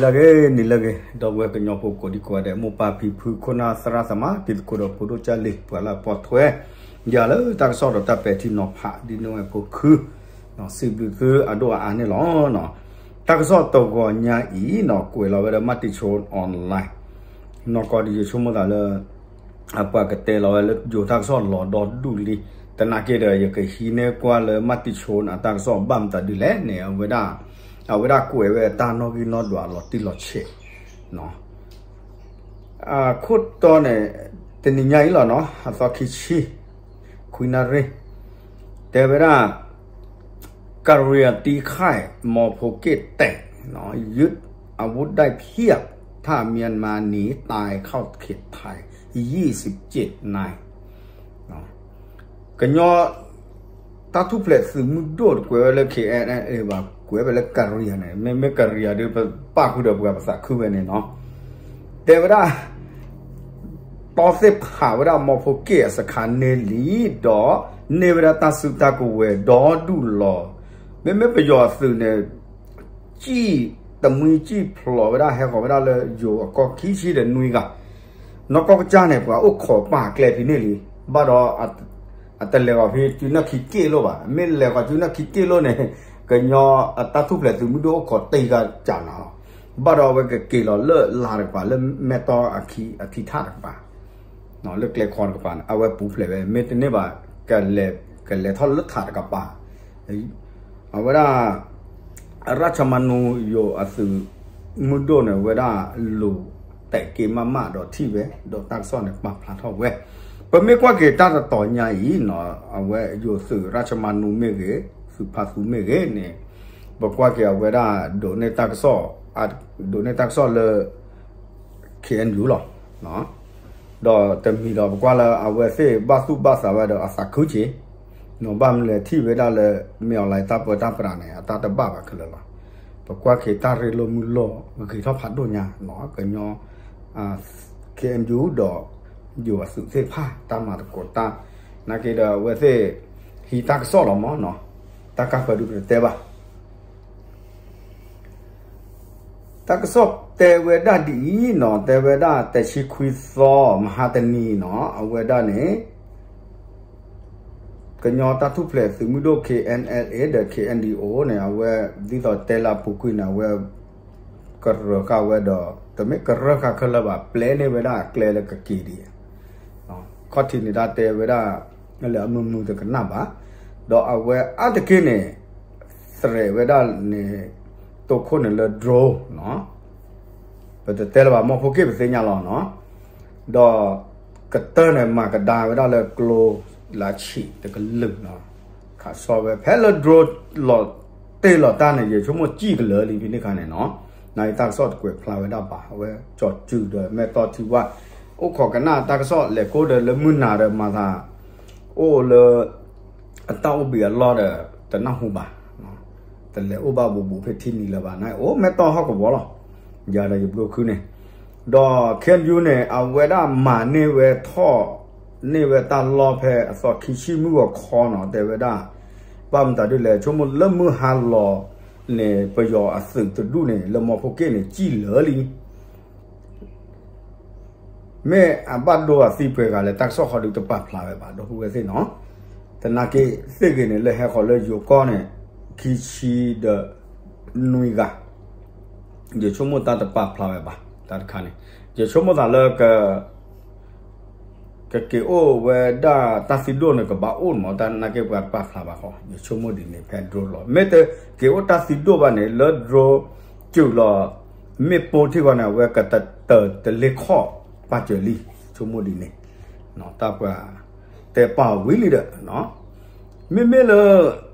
တၢ်ဂ့ၤ နံၤလၢအဂ့ၤ ဒီပုၢ်ဝဲၢ်ကညီဖိကိးဒံကိးဂၤဒဲး မိၢ်ပၢ်ဖံဖု ခိၣ်နၢ်သရၣ်သမါ တံၤသကိးဒီးဖိဒိၣ်ကၢ်လံၤ ပှၤလၢအပိာ်ထွဲ ယၤလၢတၢ်ကစီၣ်ဒီးတၢ်ပဲာ်ထံနီၤဖး ဒ်န့ၣ်ဝဲအဖီခိၣ် စံးဘျုးသုအဒိၣ်အအါန့ၣ်လီၤ. တၢ်ကစီၣ်တဂီၤညါအံၤနီၤ ကွဲးလီၤဝဲဒီး Matichon Online နီၢ်ကီၢ်ဒီး ယဆိကမိၣ်သးလၢ အပှၤကတဲလီၤဝဲလၢယိၤတၢ်ကစီၣ်လီၤဒီဒူၣ်လံ, သနာ်က့ဒီး ယကဟံးန့ၢ်ကွၢ်လၢ Matichon အတၢ်ကစီၣ်ဘၣ်မတၤဒ်လဲၣ်န့ၣ် အဝဲဒၣ် အဝဲဒၣ်ကွဲးဝဲတၢ်နီၣ်ဂံၢ်နီၣ်ဒွးလီၤတံၢ်လီၤဆဲး အခိၣ်တီန့ၣ် တနံၤညါအံၤလီၤနီၤ အသီခံဆံ ခွံနၣ်ရံၣ် တဲဝဲဒၣ် ကရံၣ်အတံၢ်ခၢၣ် မီဖိက့ၣ်တဲး ยึดอาวุธได้เพียบ ถ้าเมียนมาหนีตายเข้าเขตไทย ยี่สิบเจ็ดนาย ကညီ တၢ်ထူၣ်ဖျဲးသုးမုၢ်ဒိၣ်တကွဲးဝဲလၢ KNLA ဘၣ် ကွဲးဝဲလၢကရံၣ်န့ၣ် မ့မ့ၢ်ကရံၣ်ဒီး ပပၣ်ဃုာ်ဒီးပှၤပသးခုဝဲန့ၣ်နီၤ တဲဝဲဒၣ် တီသ့ၣ်ဖးဝဲဒၣ်မီဖိက့ၣ်အစခါန့ၣ်လံ, ဒီးန့ၢ်ဝဲဒၣ်တၢ်စုတၢ်ကဝဲၤဒီဒူၣ်လီၤ. မ့မ့ၢ်ပယီၤအသုးန့ၣ် စံၣ်တမှံစံၣ်ဖျိးဝဲဒၣ် ဟဲဃီၤဝဲဒၣ်လၢယိၤအကီၢ်ခံဆံဒီးနွံဂၤ, နီၢ်ကီၢ်ကစၢ်န့ၣ် ပှၤအိၣ်ခိးပာ်ကျဲဖဲန့ၣ်လံ, ဘၣ်ဒီး အတလဲၤဃီၤဖဲစုနၢ်ခံက့ၣ်လိၣ်ဘၣ်, မ့ၢ်လဲၤဃီၤစုနၢ်ခံက့ၣ်လိၣ်န့ၣ် ကညီအတၢ်ထူၣ်ဖျဲးသုးမုၢ်ဒိၣ်အိၣ်ခိးတ့ၢ်ဂၤကၢ်နၤလီၤ. ဘၣ်ဒီးအဝဲကက့ၤလီၤလၢလါတကပၤ လၢမဲၢ်တီအခံထၣ်တကပၤ လၢကျဲခီတကပၤန့ၣ် အဝဲပူၤဖျဲးဝဲ မ့တမ့ၢ်ဘၣ် ကလဲၤထီၣ်လၢထးတကပၤ အဝဲဒၣ် ရၣ်ခၠမၤနူယိၤအသုးမုၢ်ဒိၣ်န့ၣ် အဝဲဒၣ်လူၤတဲာ်က့ၤမးမးဒီးထံၣ်ဝဲ ဒီးတၢ်ကစီၣ်န့ၣ် ပာ်ဖျါထီၣ်ဝဲ, ပမ့ၢ်ကွၢ်က့ၤတၢ်တတီၤညါအံၤနီၤ အဝဲယိၤသုးရၣ်ခၠမၤနူမ့ၢ်ဂ့ၤ သုးဖါသူမ့ၢ်ဂ့ၤန့ၣ် ပကွၢ်က့ၤအဝဲဒၣ်ဒိးန့ၢ်တၢ်ကစီၣ် ဒိးန့ၢ်တၢ်ကစီၣ်လၢ KNU လီၤ. ဒီးတမံၤဒီးပကွၢ်လၢအဝဲသ့ၣ်ဘၣ်သူၣ်ဘၣ်သးဝဲဒီးအသးခုက့ၤ, ဘၣ်မနုၤလဲၣ်ထံၣ်ဝဲဒၣ်လၢ မ့ၢ်အီၤလၢတၢ်ပၢတၢ်ပြးန့ၣ် အတၢ်တဘၣ်ဘၣ်ခဲလၢာ်လီၤ. ပကွၢ်က့ၤတၢ်ရ့လိာ်မုာ်လိာ်ဂ့ၤထီၣ်ဖးဒိၣ်ညါ ကညီ KNU ဒီး ယိၤအသုးသ့ၣ်တဖၣ် တၢ်မၤသကိးတၢ် နာ်က့ဒီးအဝဲသ့ၣ် ဟံးတၢ်ကစီၣ်လီၤမးနီၤ, တၢ်ကါဃၢၤဒုးပတတဲဘၣ် တၢ်ကစီၣ်တဲဝဲဒၣ်ဒ်အံၤနီၤ, တဲဝဲဒၣ်တဆံခွံသီ မဟါတနံၤနီၤ, အဝဲဒၣ်န့ၣ် ကညီတၢ်ထူၣ်ဖျဲးသုးမုၢ်ဒိၣ် KNLA ဒီး KNDO န့ၣ် အဝဲ ဒ်သိးတဲလၢအပူၤကွံာ်န့ၣ် အဝဲ ကရၢဃာ်ဝဲဒီး တမ့ၢ်ကရၢဃာ်ခဲလၢာ်ဘၣ် ပျဲန့ၢ်ဝဲဒၣ်အကျဲလၢကက့ၤဒံး ခီၣ်ထံးန့ၣ် တၢ်တဲဝဲဒၣ် လၢအမုာ်မုာ်တကနၣ်ဘၣ်, ဒီးအဝဲအါတက့ၢ်န့ၣ် သရဲးဝဲဒၣ်န့ၣ် တိခိၣ်န့ၣ်လၢ drone ပတတဲလၢၤဘၣ် မီဖိက့ၣ်ပသ့ၣ်ညါလီၤနီၤ, ဒီးကတၢၢ်န့ၣ် မၤကဒါဝဲဒၣ်လၢကျိလၢဆံးတကလုာ်နီၤ, ခးစီဝဲ ဖဲလၢ drone လီၤတ့ၢ်လီၤတၢ်န့ၣ် ယဆိကမိၣ်စံၣ်ကလၢာ်လံဖဲန့ၣ်ခါန့ၣ်နီၤ, နာ်က့တၢ်ကစီၣ်တကွဲးဖျါဝဲဒၣ်ဘၣ်, အဝဲကၠီၤစုၤဒီးမဲာ်တီၢ်ထံဝါ အိၣ်ခိးကနၣ်တၢ်ကစီၣ်လဲၤကိးဒီးလၢမုၢ်နၤဒီးမၤသး အိၣ်လၢ အတၢ်အိၣ်ဘှံးအလီၢ်ဒီး တနၢ်ဟူဘၣ်, တလဲၤအိၣ်ဘၣ်ဘူးဘူးဖဲထံနံၤလၢၤဘၣ်န့ၣ် အိၣ်မဲာ်တီၢ်ဟီၣ်ကဝီၤလီၤ, ယၤဒီးယဘျိခုန့ၣ်, ဒီး KNU န့ၣ် အဝဲဒၣ်မၤန့ၢ်ဝဲထီၣ်န့ၢ်ဝဲတၢ်လီၢ်ဖဲအသီခံဆံမုၢ်ဂီၤခီနီၤ, တဲဝဲဒၣ် ဘၣ်မတၤဒ်လဲၣ် ဆိကမိၣ်လၢမုၢ်ဟါလီၤန့ၣ် ပယီၤအသုးတဒူၣ်န့ၣ် လၢမီဖိက့ၣ်န့ၣ် စံၣ်လၢာ်လံ မ့ၢ်အဘၣ်ဒိအသံပှဲၤဂၤလဲၣ် တၢ်ကစီၣ်ဃီဒုးတပာ်ဖျါဝဲဘၣ် ဒီပုၢ်ဝဲၢ်သ့ၣ်နီၤ, သနာ်က့သ့ၣ်ဂ့ၤန့ၣ် လၢဟဲဃီၤလၢယိၤကီၢ်န့ၣ် ခံဆံဒီးနွံဂၤ, ယဆိကမိၣ်တၢ်တပာ်ဖျါဝဲဘၣ် တၢ်တခါန့ၣ်, ယဆိကမိၣ်သးလၢ ကက့ၤအိၣ်ဝဲဒၣ်တၢ်သံဒိၣ်န့ၣ် ကဘၣ်အိၣ်မး တၢ်နာ်က့ပှၤတပာ်ဖျါဘၣ်ဃီ ယဆိကမိၣ်ဒ်န့ၣ် ဖဲ drone လီၤ မ့ၢ်တက့ၤအိၣ်တၢ်သံဒိၣ်ဘၣ်န့ၣ် လၢ drone စူၤလီၤ မ့ၣ်ပိၢ်ထံၣ်ဃီန့ၣ် အဝဲကတတၢၢ်တလ့ၢ်ခီၣ်ပာ်စၢၤလံ ဆိကမိၣ်ဒ်န့ၣ်, တၢ်ပှၤတဲပာ်ဝံၤလံဒီး မ့မ့ၢ်လၢ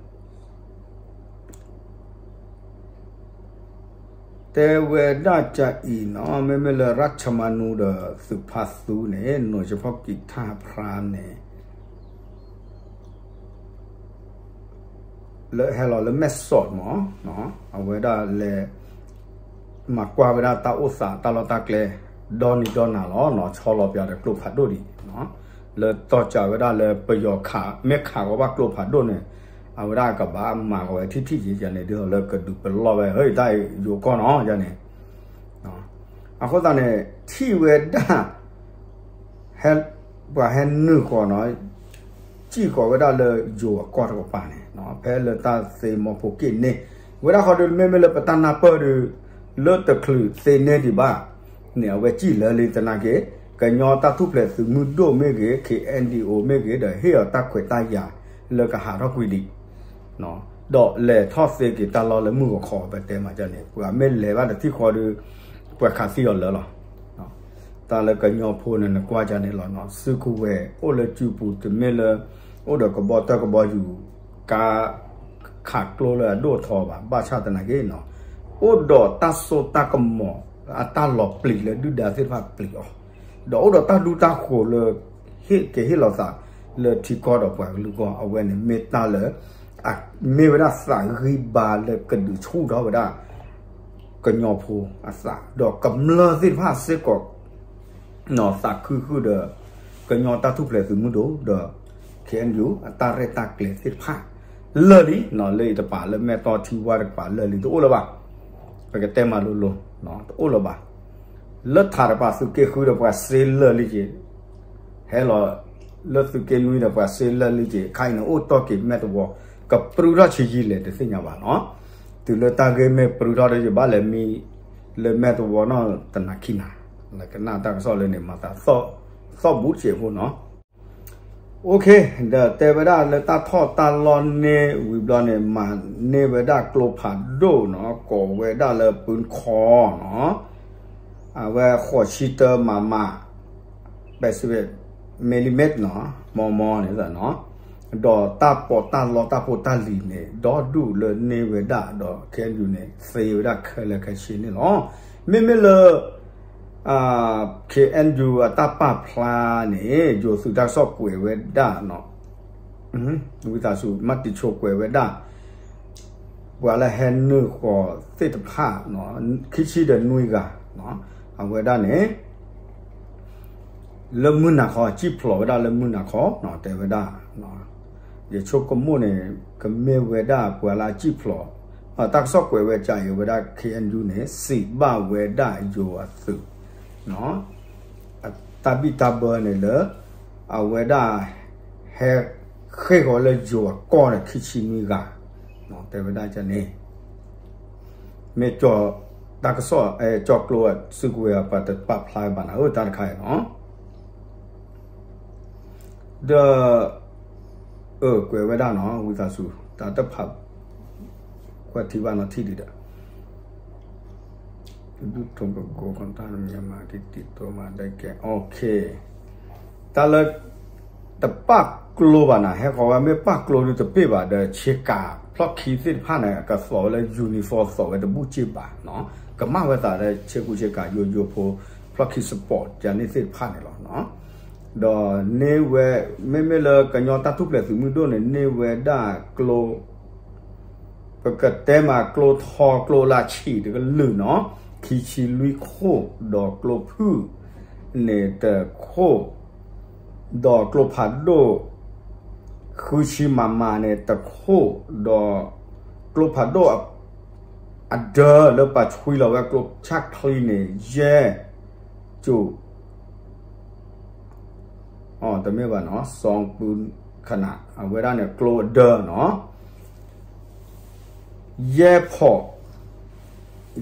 တဲဝဲဒၣ်ကအံၤနီၤ မ့မ့ၢ်လၢရၣ်ခၠမၤနူဒီးသုးဖါသူန့ၣ် နိၣ်စဖီၣ်ကံးထၣ်ဖရါန့ၣ် လၢဟဲလီၤလၢမဲၢ်စီးမး အဝဲဒၣ်လဲၤ မၤကွၢ်ဝဲဒၣ်တၢ်အိၣ်သးတၢ်လီၢ်တၢ်ကျဲ ဒီနံၤဒီနၤလီၤနီၤ ဆီလီၤပၠးဒီးကျိဖးဒိၣ်ဒံး လၢတီၢ်ကးဝဲဒၣ်လၢပယီၤခး မ့ၢ်ခးကီးဘၣ်ကျိဖးဒိၣ်န့ၣ် အဝဲဒၣ်ကဘၣ်မၤကီးဝဲထံၣ်ထံၣ်က့ၤယၤန့ၣ် ဒ်သိးလၢကဒုးပလီၢ်ဝဲ ဟဲတၢ်ယိၤကီၢ်နီၤယၤန့ၣ် အဃိသတးန့ၣ် ထံၣ်ဝဲဒၣ် ဟဲ ပှၤဟဲနုာ်ဃီၤနီၤ စံၣ်ဃီၤဝဲဒၣ်လၢယိၤအကီၢ်တကပၤန့ၣ် ဖဲလၢတၢ်သ့မီဖိက့ၣ်န့ၣ် ဝဲဒၣ်ဃီဒီး မ့မ့ၢ်လၢပတၢ်နၢ်ပၢၢ်ဒီး လၢတချုးသ့န့ၢ်ဒံးဘၣ်န့ၣ် အဝဲစံၣ်လၢာ်လံသနာ်က့ ကညီတၢ်ထူၣ်ဖျဲးသုးမုၢ်ဒိၣ်မ့ၢ်ဂ့ၤ ခ့ၣ်အဲၣ်ယူၣ်အိၣ် မ့ၢ်ဂ့ၤဒီး ဟ့ၣ်အီၤတၢ်ခွဲးတၢ်ယာ်လၢကဟးထီၣ်ကွံာ်ဒံး ဒီးလဲၤထီၣ်သ့က့ၤတၢ်လီၢ်လၢမုၢ်ဂီၤခီ ပတဲမးဒ်န့ၣ် ပှၤမ့ၢ်လဲၤဘၣ်တထံၣ်ဃီဒီး ပှၤခးသံအီၤလၢာ်လီၤ. တၢ်လၢကညီဖိန့ၣ် နကွၢ်ဒ်န့ၣ်လီၤနီၤ စုကဝဲၤအိၣ်လၢစုပူၤ တမ့ၢ်လၢ အိၣ်ဒီးကဘီတၢၢ်ကဘီယူၤ ကါ ခးကျိလၢအဒိၣ်အထီဘၣ် ဘၣ်ဆၣ်သနာ်က့နီၤ အိၣ်ဒီးတၢ်စိတၢ်ကမီၤ အတၢ်လီၤပျံၤလၢဒုၣ်ဒါသ့ၣ်တဖၣ်ပျံၤအီၤ ဒီးအိၣ်ဒီးတၢ်ဒူတၢ်ဃိၤလၢ ဟ့ၣ်က့ၤဟ့ၣ်လီၤသးလၢထံကီၢ်ဒီးပှၤကလုာ်အဂီၢ် အဝဲန့ၣ်မ့ၢ်တၢ်လၢ မ့ၢ်ဝဲဒၣ်သးဂံၢ်ဘါလၢကဒုးဆူၣ်ထီၣ်ဝဲဒၣ် ကညီဖိအသး ဒီးကမျၢၢ်သ့ၣ်တဖၣ်စ့ၢ်ကီး သးခုဃုာ်ဒီး ကညီတၢ်ထူၣ်ဖျဲးသုးမုၢ်ဒိၣ်ဒီး ခ့ၣ်အဲၣ်ယူၣ် အတၢ်ရဲၣ်တၢ်ကျဲၤသ့ၣ်တဖၣ် လၢာ်လံနီၤ လၢအံၤတကပၤ လၢမဲၢ်တီထံဝါတကပၤ လၢာ်လံ တအိၣ်လၢၤဘၣ်. ပကတဲမးလိၤလိၤ တအိၣ်လၢၤဘၣ်. လၢထးတကပၤ သုးက့ဃုဒီးပှၤစ့လၢာ်လံက့ၤ ဟဲလီၤ လၢသုးက့နွံဒီးပှၤစ့လၢာ်လံက့ၤ ခဲအံၤန့ၣ် အိၣ်တီၢ်က့ၤမဲၢ်တဝီ ကပြုၢ်ထီၣ်ဆံးယံာ်လဲၣ် တသ့ၣ်ညါဘၣ်နီၤ. တုၤလၢတၢ်ဂ့ၢ်မ့ၢ်ပြုၢ်ထီၣ်ဒီး ယဘၣ်လဲၤမံ လၢမဲၢ်တဝီနီၤ တနၤခံနၤ လၢကနၣ်တၢ်ကစီၣ်လၢန့ၣ် မၤသးသီၣ်ဘူးစဲးဖိနီၤ. အိၣ်ခ့ ဒီးတဲဝဲဒၣ်လၢတၢ်ထီၣ်တၢ်လီၢ်န့ၢ်ဝံၤဘျီန့ၣ် မၤန့ၢ်ဝဲဒၣ်ကျိဖးဒိၣ်နီၤ ကိးဝဲဒၣ်လၢပုၢ်ခီနီၤ အဝဲဃိးဆံတၢမးမး Pacific millimeter နီၤ မီမီန့ၣ်နီၤ ဒီးတၢ်ပီးတၢ်လီတၢ်ဖိတၢ်လံၤန့ၣ် ဒီဒူၣ်လၢန့ၢ်ဝဲဒၣ်ဒီး ခ့ၣ်အဲၣ်ယူၣ်န့ၣ် သ့ဝဲဒၣ်ခဲလၢာ်ခဲဆ့န့ၣ်လီၤ. မ့မ့ၢ်လၢ ခ့ၣ်အဲၣ်ယူၣ် အတၢ်ပာ်ဖျါန့ၣ် ယိၤသုးတၢ်ကစီၣ်ကွဲးဝဲဒၣ်နီၤ ဝံသးစူၤ မၤတံၤဆိကွဲးဝဲဒၣ် ပှၤလၢဟဲနုာ်ဃီၤသ့ၣ်တဖၣ် ခံဆံဒီးနွံဂၤ အဝဲဒၣ်န့ၣ် လၢမုၢ်နၤခီ စံၣ်ဖျိးဝဲဒၣ်လၢမုၢ်နၤခီနီၤ တဲဝဲဒၣ် ယဆိကမိၣ်န့ၣ် ကမ့ၢ်ဝဲဒၣ်ပှၤလၢအစံၣ်ဖျိး တၢ်ကစီၣ်ကွဲးဝဲဒ်အံၤ အဝဲဒၣ် ခ့ၣ်အဲၣ်ယူၣ်န့ၣ် စံးဘၣ်ဝဲဒၣ်ယိၤအသုး တၢ်ဘံၣ်တၢ်ဘၢန့ၣ်လၢ အဝဲဒၣ် ဟဲဃ့ၢ်ဃီၤလၢယိၤအကီၢ်န့ၣ် ခံဆံနွံဂၤ တဲဝဲဒၣ်န့ၣ် မ့ၢ်ကၠီၤတၢ်ကစီၣ် ကၠီၤကျိၤစုကဝဲၤ ပှၤတပာ်ဖျါဘၣ်နၤဧၢ တၢ်တခါအံၤနီၤ ဒီး ကွဲးဝဲဒၣ်နီၤ ဝံသးစူၤ တၢ်တဖး ကွၢ်ထံဘၣ်နီၤထံၣ်ဒံးဒီး ဒုးထီၣ်ပကိးကီၢ်တၢ် မြန်မာ ကတိတိမၤဒဲကဲ တၢ်လၢ တပာ်ကျိဘၣ်နၤ ဟဲဃီၤဝဲမ့ၢ်ပာ်ကျိဒုးတပ့ၢ်ဘၣ်ဒီး ဆ့ကၤဖျီၣ်ခံသ့ၣ်တဖၣ်န့ၣ် ကသိးဝဲလၢ uniform သိးဝဲတဘူၣ်စ့ၢ်ဘၣ်နီၤ ကမၣ်ဝဲသးလၢဆ့ကူဆ့ကၤ ယိယိဖိ ဖျီၣ်ခံ sport ကန့ၣ်သ့ၣ်တဖၣ်န့ၣ်လီၤ. ဒီးန့ၢ်ဝဲ မ့မ့ၢ်လၢကညီတၢ်ထူၣ်ဖျဲးသုးမုၢ်ဒိၣ်န့ၣ် န့ၢ်ဝဲဒၣ်ကျိ ပကတဲမးကျိထီကျိလၢဆံးတကလုာ်နီၤ ခံဆံလွံၢ်ခိၣ် ဒီးကျိဖုၣ်န့ၣ်တခိၣ် ဒီးကျိဖးဒိၣ် ဃုဆံမးမးန့ၣ်တခိၣ် ဒီးကျိဖးဒိၣ်အဒၢလၢပှၤဆွံလီၤဝဲကျိဆၣ်ချံန့ၣ် ယဲၢ် ကၠိ တမ့ၢ်ဘၣ်နီၤ စီၤပုၢ်ခနၣ် အဝဲဒၣ်န့ၣ် ကျိအဒၢနီၤ ယဲၢ်ဖီး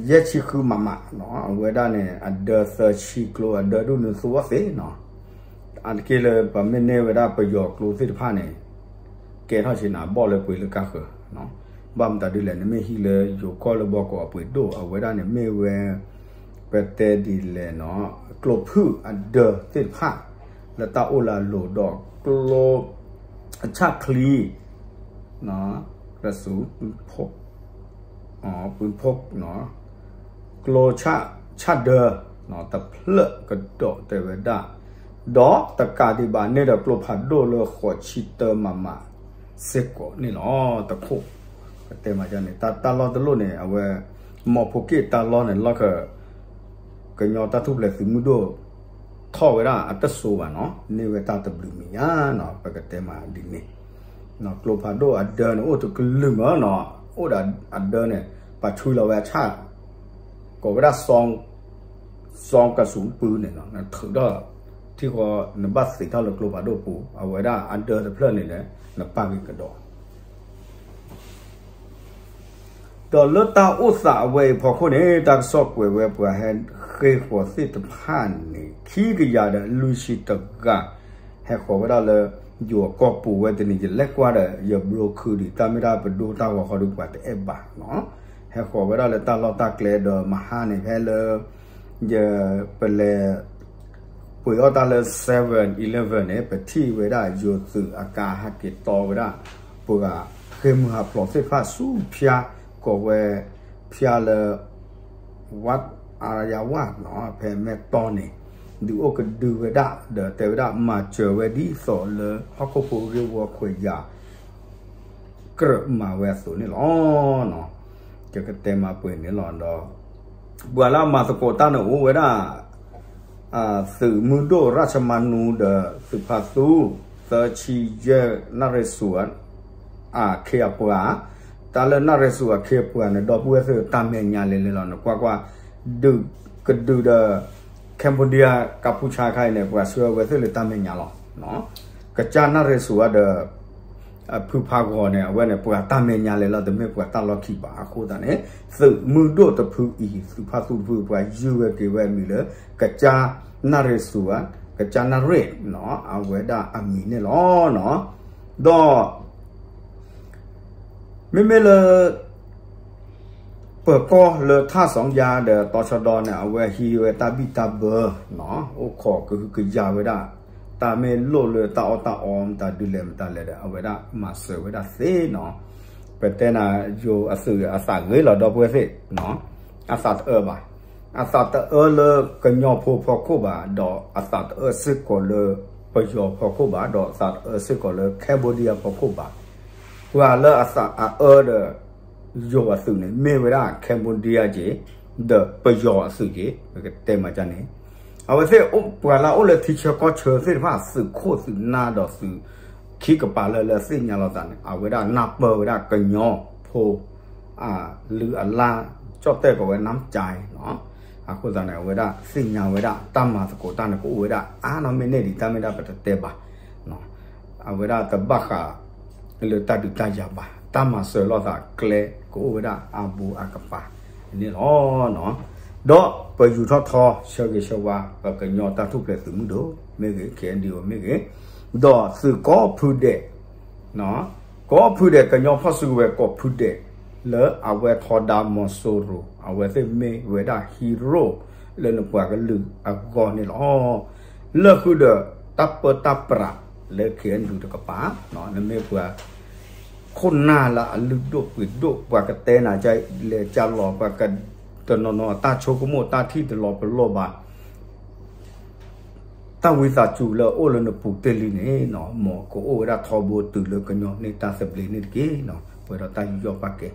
ယဲၢ်ဆံဃုမးမးနီၤ အဝဲဒၣ်န့ၣ် အဒၢသၢဆံကျိ အဒၢဒိၣ်န့ၣ်သူအီၤသ့နီၤ အါတက့ၢ်လၢပမ့ၢ်န့ၢ်ဝဲဒၣ်ပယီၤကျိသ့ၣ်တဖၣ်န့ၣ် ကဲထီၣ်ဆ့နၤဘီၣ်လၢပှ့ၤလၢကါဃၢၤ ဘၣ်မတၤဒ်လဲၣ် နမ့ၢ်ဟံးလၢယိၤကီၢ်လၢဘီကီးအပှ့ၤဒိၣ် အဝဲဒၣ်န့ၣ်မ့ၢ်ဝဲ ပတဲဒ်လဲၣ်နီၤ ကျိဖုၣ်အဒၢသ့ၣ်တဖၣ် လၢတၢ်အိၣ်လၢအလိၤဒီးကျိ ဆၣ်ချံ ပုၢ်ဖီၣ် ကျိဆၣ်ဒၢ တဖျၢၣ်ကဒီးတဲဝဲဒၣ် ဒီးတကးဒံးဘၣ်န့ၣ်ဒီးကျိဖးဒိၣ်လၢဃိးဆံတၢမးမး စ့ၢ်ကီးန့ၣ်လီၤ တခိၣ် ပတဲမးန့ၣ် တၢ်လီၢ်တလီၢ်န့ၣ် အဝဲ မီဖိက့ၣ်တၢ်လီၢ်န့ၣ် လီၢ်ခၢၣ် ကညီတၢ်ထူၣ်ဖျဲးသုးမုၢ်ဒိၣ် ထီၣ်ဝဲဒၣ်အတစိၤဘၣ်နီၤ န့ၢ်ဝဲတၢ်တဘျုးမံၤညါနီၤ ပကတဲမးဒ်န့ၣ် ကျိဖးဒိၣ်အဒၢန့ၣ် အိၣ်တကလုာ်မးနီၤ အိၣ်ဒီးအဒၢန့ၣ် ပှၤဆွံလီၤဝဲအဆၣ် ကိးဝဲဒၣ်စီၤ စီၤကစူၤပူၤန့ၣ်လီၤ, နထုးထီၣ်ထံဃီ နဘၣ်သ့ၣ်ထီၣ်လၢကျိဖးဒိၣ်ပူၤ, အဝဲဒၣ်အဒၢတဖျၢၣ်န့ၣ်ဒီး နပာ်က့ၤကဒီး ဒီးလၢတၢ်အိၣ်သးအဝဲအံၤဖီခိၣ်န့ၣ် တၢ်ကစီၣ်ကွဲးဝဲပှၤဟဲဃ့ၢ်ဃီၤသ့ၣ်တဖၣ်န့ၣ် ခံကယၤဒီးလွံၢ်ဆံတဂၤ ဟဲဃီၤဝဲဒၣ်လၢ ယိၤအကီၢ်ပူၤဝဲတနံၤ ယလဲၤကွၢ်ဒီး ယဘျိခုဒံး တၢ်မ့ၢ်တၢ်ပဒိၣ်တၢ်ဂီၤဃီဒီးပှၤတအဲၣ်ဘၣ်နီၤ, ဟဲဃီၤဝဲဒၣ်လၢတၢ်လီၢ်တၢ်ကျဲဒီးမဟါန့ၣ် ဖဲလၢ ယ ပလဲၤ ပှ့ၤအီၣ်တၢ်လၢ seven eleven န့ၣ် ပထံၣ်ဝဲဒၣ်ယိၤသုးအကါဟဲက့ၤတီဝဲဒၣ် ပှၤဃ့ၢ်မှံဟးဖျိးသ့ၣ်တဖၣ်ဆူဖၠါ ကိးဝဲ ဖၠါလၢ ဝးအါယါဝါနီၤ ဖဲမဲၢ်တီၢ်န့ၣ် ဒုးအိၣ်ကဒုဝဲဒၣ် ဒီးတဲဝဲဒၣ် မၤစၢၤဝဲဒ်သိးလၢဟီၣ်ခိၣ်ဖိဂ့ၢ်ဝီခွဲးယာ် ကြၢးမၤဝဲအသိးန့ၣ်လီၤ. ယကတဲမၤပှဲၤန့ၣ်လီၤဒီး ပှၤလၢအမၤသကိးတၢ်န့ၣ်အိၣ်ဝဲဒၣ် သုးမုၢ်ဒိၣ်ရၢၡမနူဒီးသုးဖါသူ သၢဆံယဲၢ် နၣ်ရံၣ်စူၤ အခ့အပှၤ, တၢ်လၢနၣ်ရံၣ်စူၤအခ့အပှၤန့ၣ် ဒီပုၢ်ဝဲၢ်သ့ၣ်တၢ်မဲာ်ညါလဲၤလဲၤလီၤ နကွၢ်ကွၢ် ဒုးကဒုးဒီး Cambodia ကၢ်ဖူဆါခါအံၤန့ၣ် ပှၤဆှၢဝဲသ့ၣ်လၢတၢ်မဲာ်ညါလီၤ. ကစၢ်နၣ်ရံၣ်စူၤဒီး အဖုဖါဂီၤန့ၣ် အဝဲန့ၣ် ပှၤတၢ်မဲာ်ညါလဲၤလီၤ တမ့ၢ်ပှၤတၢ်လီၢ်ခံဘၣ်. အဃိသတးန့ၣ် သုးမုၢ်ဒိၣ်တဖုအံၤ သုးဖါသူတဖု ပှၤယုၢ်ဝဲက့ၤဝဲအမံၤလၢ ကစၢ်နၣ်ရံၣ်စူၤဧါ, ကစၢ်နၣ်ရံၣ်နီၤ အဝဲဒၣ်အမံၤန့ၣ်လီၤ. ဒီး မ့မ့ၢ်လၢ ပၢၤကီၢ်လၢထၣ်စီၤယါဒီးတီဆၢဒီန့ၣ် အဝဲဟံးဝဲတၢ်ဘံၣ်တၢ်ဘၢနီၤ အိၣ်ခိးကဟုကယာ်ဝဲဒၣ် တၢ်မ့ၢ်လိၣ်လၢတၢ်အီၣ်တၢ်အီမတၤဒုးလဲၣ်မတၤလဲၣ်ဒီး အဝဲဒၣ်မၤစၢၤဝဲဒၣ်သ့နီၤ. ပတဲနၤ ယိၤအသုးအသးဂ့ၤလီၤ ဒီပုၢ်ဝဲၢ်သ့ၣ်နီၤ အသးတအၢဘၣ်. အသးတအၢလၢကညီဖိဖီခိၣ်ဘၣ် ဒီးအသးတအၢစ့ၢ်ကီးလၢပယီၤဖီခိၣ်ဘၣ် ဒီးအသးတအၢစ့ၢ်ကီးလၢ Cambodia ဖီခိၣ်ဘၣ်. ပှၤလၢအသးအအၢဒီး ယိၤအသုးန့ၣ် မ့ၢ်ဝဲဒၣ် Cambodia က့ၤ ဒီးပယီၤအသုးက့ၤ ပကတဲမၤကန့ၣ် အဝဲသ့ၣ် ပှၤလၢအအိၣ်လၢထံဆၢကီၢ်ဆၢသ့ၣ်တဖၣ် သုးခိၣ်သုးနၢ်ဒီးသုး ခံကပၤလၢလၢအသ့ၣ်ညါလိာ်သးန့ၣ် အဝဲဒၣ်နၢ်ပၢၢ်ဝဲဒၣ်ကညီဖိ အလုၢ်အလၢ် ကၠီၣ်တဲၣ်ကီးဝဲ နၢ်ကၠဲနီၤ. အဃိသတးန့ၣ် အဝဲဒၣ်သ့ၣ်ညါဝဲဒၣ် တၢ်မၤသကိးတၢ်န့ၣ် ကအိၣ်ဝဲဒၣ်အါနီၤ မ့ၢ်န့ၢ်ဒံးတၢ်မ့ၢ်ဒၣ်ပတတဲဘၣ် အဝဲဒၣ်တဘၣ်ဃးလၢတၢ်ဒုးတၢ်ယၤဘၣ် တၢ်မၤစၢၤလိာ်သးကျဲ ကအိၣ်ဝဲဒၣ်အါဘိအါကပၤန့ၣ်လီၤ. ဒီးပယူၤထီၣ်ထီဆၢဂ့ၤဆၢဝါ ပကညီတၢ်ထူၣ်ဖျဲးသုးမုၢ်ဒိၣ်မ့ၢ်ဂ့ၤ ခ့ၣ်အဲၣ်ယူၣ်မ့ၢ်ဂ့ၤ ဒီးသုးကိးဖုဒဲး ကိးဖုဒဲး ကညီဖီၣ်စုကဝဲၤကိးဖုဒဲး လၢအဝဲထီဒါမီၤစိရိၤ အဝဲသ့ၣ်မ့ၢ်ဝဲဒၣ် hero လၢနပှၤကလုာ်အဂီၢ်န့ၣ်လီၤ. လၢဃုာ်ဒီးတၢ်ပၢတၢ်ပြးလၢ ခ့ၣ်အဲၣ်ယူၣ်တကပၤ နမ့ၢ်ပှၤ ခိၣ်နၢ်လၢအလုၢ်ဒိၣ်ပှ့ၤဒိၣ် ပှၤကတဲနၤ ကလဲၤကလီၤ ပှၤကတနီၤနီၤ တၢ်ဆိကမိၣ်တၢ်ထံၣ်တလီၤပလိာ်ဘၣ် တၢ်ဝံသးစူၤလၢအအိၣ်လၢနပူၤတ့ၢ်လံန့ၣ် မ်ကအိၣ်ဝဲဒၣ်ထီဘိတုၤလၢကညီန့ၢ်တၢ်သဘျ့န့ၣ်တက့ၢ်. ပှဲၤဒီးတၢ်ယူးယီၣ်ပာ်ကဲ